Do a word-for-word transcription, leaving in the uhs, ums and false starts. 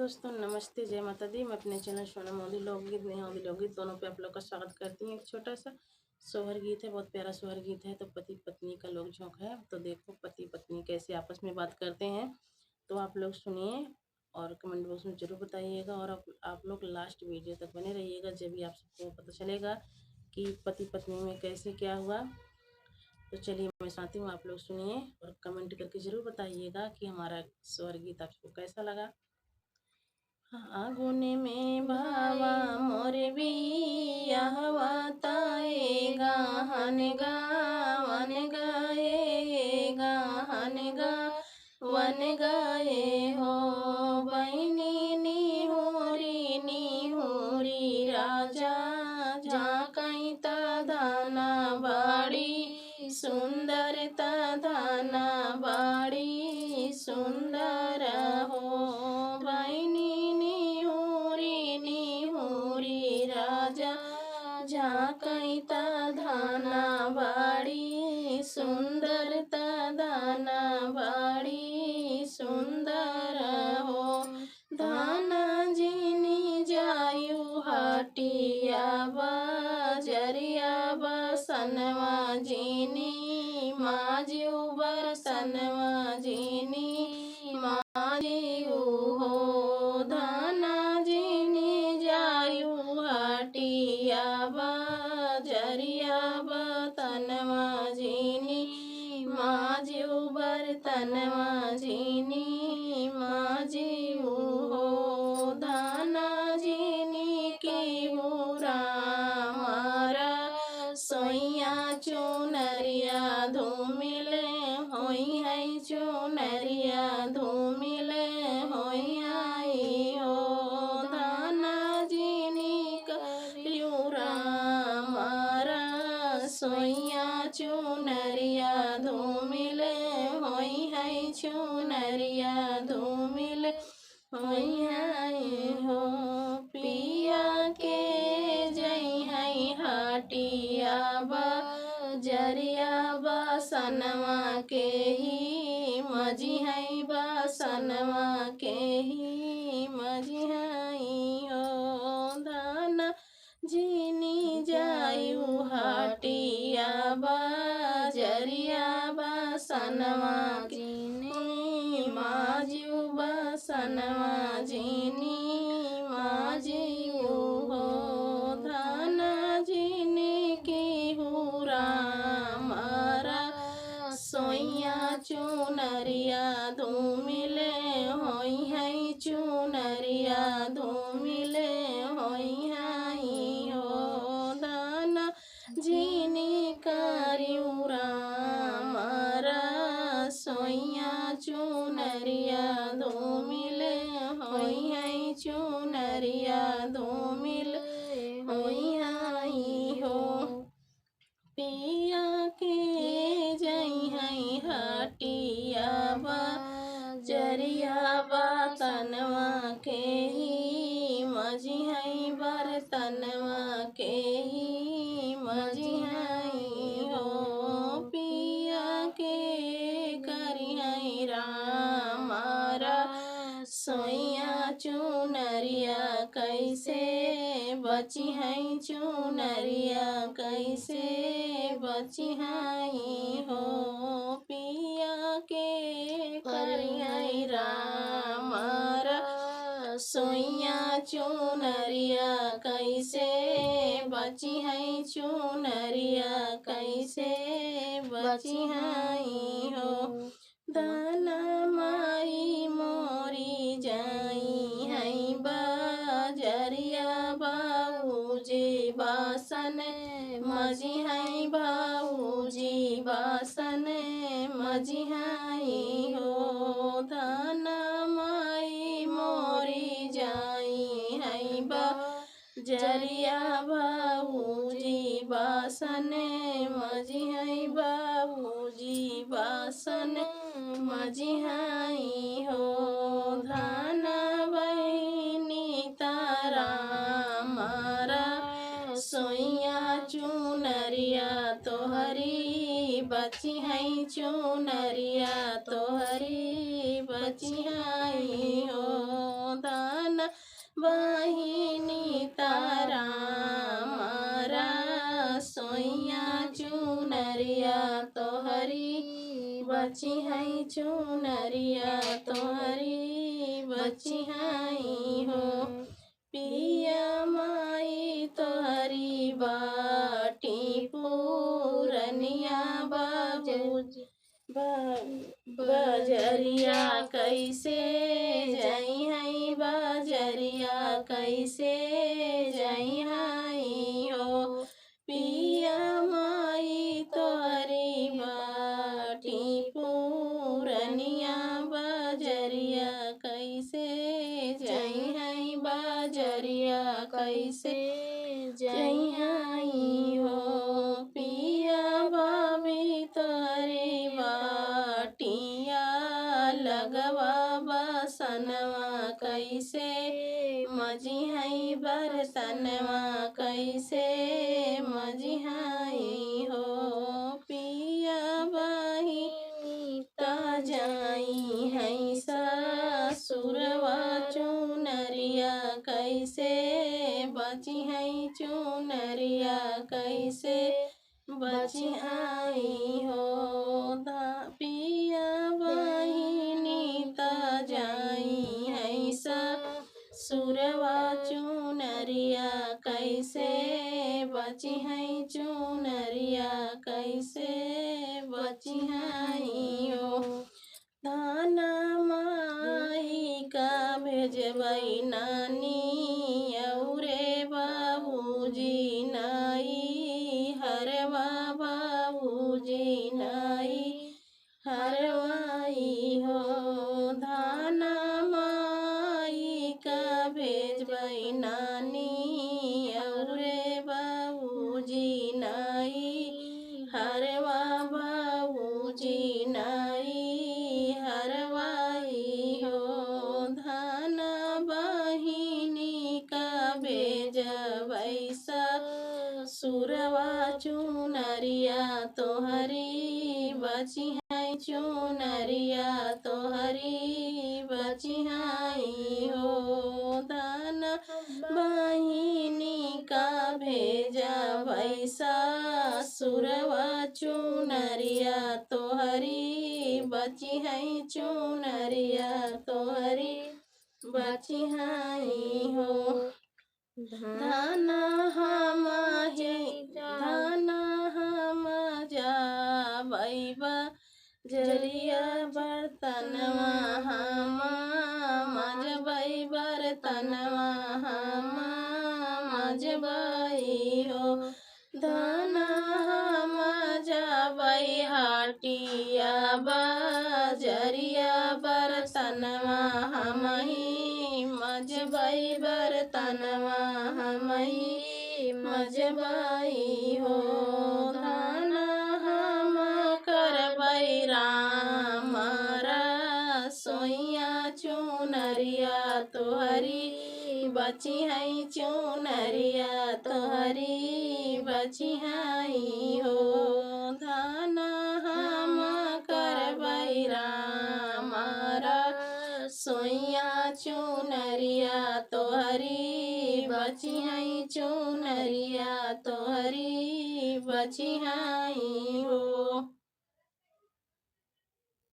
दोस्तों नमस्ते, जय माता दी। मैं अपने चैनल सोनम ओधी लोकगीत, नेहा ओधी लोकगीत दोनों पे आप लोग का स्वागत करती हूँ। एक छोटा सा सोहर गीत है, बहुत प्यारा सोहर गीत है। तो पति पत्नी का लोक झोंक है। तो देखो पति पत्नी कैसे आपस में बात करते हैं। तो आप लोग सुनिए और कमेंट बॉक्स में जरूर बताइएगा। और आप, आप लोग लास्ट वीडियो तक बने रहिएगा, जब भी आप सबको पता चलेगा कि पति पत्नी में कैसे क्या हुआ। तो चलिए मैं सुनाती हूँ, आप लोग सुनिए और कमेंट करके जरूर बताइएगा कि हमारा सोहर गीत आपको कैसा लगा। फागुन में भावा मोर बियाहवा, ताए गहन गावन गए, गहन गावन गए हो। बहिनी निहुरी निहुरी राजा, झाँकई त धन बाड़ी सुंदर, त धन बाड़ी सुंदर हो। बहिनी निहुरी निहुरी राजा, झाँकई त धन बाड़ी सुंदर, त धन बाड़ी सुंदर हो। धन जिनी जायु हटिया बजरिया, बसनवा जिनी माजिउ, बसनवा जिनी माजिउ हो। धन जिनी जायु हटिया बजरिया, बसनवा जिनी माजिउ, बर्तनवा जिनी माजिउ हो। धन जिनी केहू राम रसोइया, चुनरिया धूमिल होइहैं, चुनरिया धूमिल होइहैं हो। धन जिनी करिउ राम रसोइया, चुनरिया धूमिल होइहैं, चुनरिया धूमिल होइहैं हो। पिया के जइहैं हटिया बजरिया, बसनवा के ही मजिहैं, बसनवा के ही मजिहैं हो। धन जिनी जायु हटिया बजरिया, बसनवा जिनी माजिउ, बसनवा जिनी माजिउ हो। धन जिनी केहू राम रसोइया, चुनरिया धूमिल होइहैं, चुनरिया धूमिल होइहैं हो। धन जिनी करिउ राम रसोइया, चुनरिया धूमिल होइहैं, चुनरिया धूमिल होइहैं हो। पिया के जइहैं हटिया बजरिया, बसनवा के ही मजिहैं, बर्तनवा के ही मजिहैं हो। पिया के करिहैं राम रसोइया, चुनरिया कैसे बचिहैं, चुनरिया कैसे बचिहैं हो। पिया के करिहैं राम रसोइया, चुनरिया कैसे बचिहैं, चुनरिया कैसे बचिहैं हो। धन माई मोरी जइहैं बजरिया, बाबूजी बासन मजिहैं, बाबूजी बासन मजिहैं हो। धन माई मोरी जइहैं बजरिया, बाबूजी बासन मजिहैं, बाबूजी बासन मजिहैं हो। धन बहिनी त राम रसोइया, चुनरिया तोहरी बचिहैं, चुनरिया तोहरी बचिहैं हो। धन बहिनी तारा मारा सोइया चुनरिया तोहरी, बचिहैं चुनरिया तोहरी, बचिहैं हो। पिया माई तोहरी बाटी पुरनिया बाबूजी, ब-, बजरिया कैसे जइहैं, बजरिया कैसे जइहैं हो। पिया माई तोहरी बाटी पुरनिया, बजरिया कैसे जइहैं, बजरिया कैसे जइहैं हो। पिया भाभी तोहरी बाटिया लगवा बसनवा, कैसे मजिहैं बरतनवा, कैसे मजिहैं हो। पिया बहिनी ता जइहैं ससुरवा, चुनरिया कैसे बचिहैं, चुनरिया कैसे बचिहैं हो। धा-, पिया बहिनी ता जइहैं ससुरवा, चुनरिया कैसे बचिहैं, चुनरिया कैसे बचिहैं हो। धाना माई का भेजबै नानी, औरे बाबूजी नाई, हरवा बाबूजी नाई, हरवाई हो। धाना माई का भेजबै नानी, औरे बाबूजी नाई, हरवा बाबूजी नाई, हरवाई हो। धाना बहिनी का भेजबै ससुरवा, चुनरिया तोहरी बचिहैं, चुनरिया तोहरी बचिहैं हो। धाना बहिनी का भेजबै ससुरवा, चुनरिया तोहरी बचिहैं, चुनरिया तोहरी बचिहैं हो। धाना हम ही, धाना हम जाबै बजरिया, बरतनवा हम मजबै बरतनवा हम मजबै हो। धाना हम जाबै हाटिया बजरिया, बरतनवा हमही मजबै, बरतनवा हमही मजबै हो। धाना हम करबै राम रसोइया, चुनरिया तोहरी बचिहैं, चुनरिया तोहरी बचिहैं हो। धाना हम करबै राम रसोइया, चुनरिया तोहरी बचिहैं, चुनरिया तोहरी बचिहैं हो।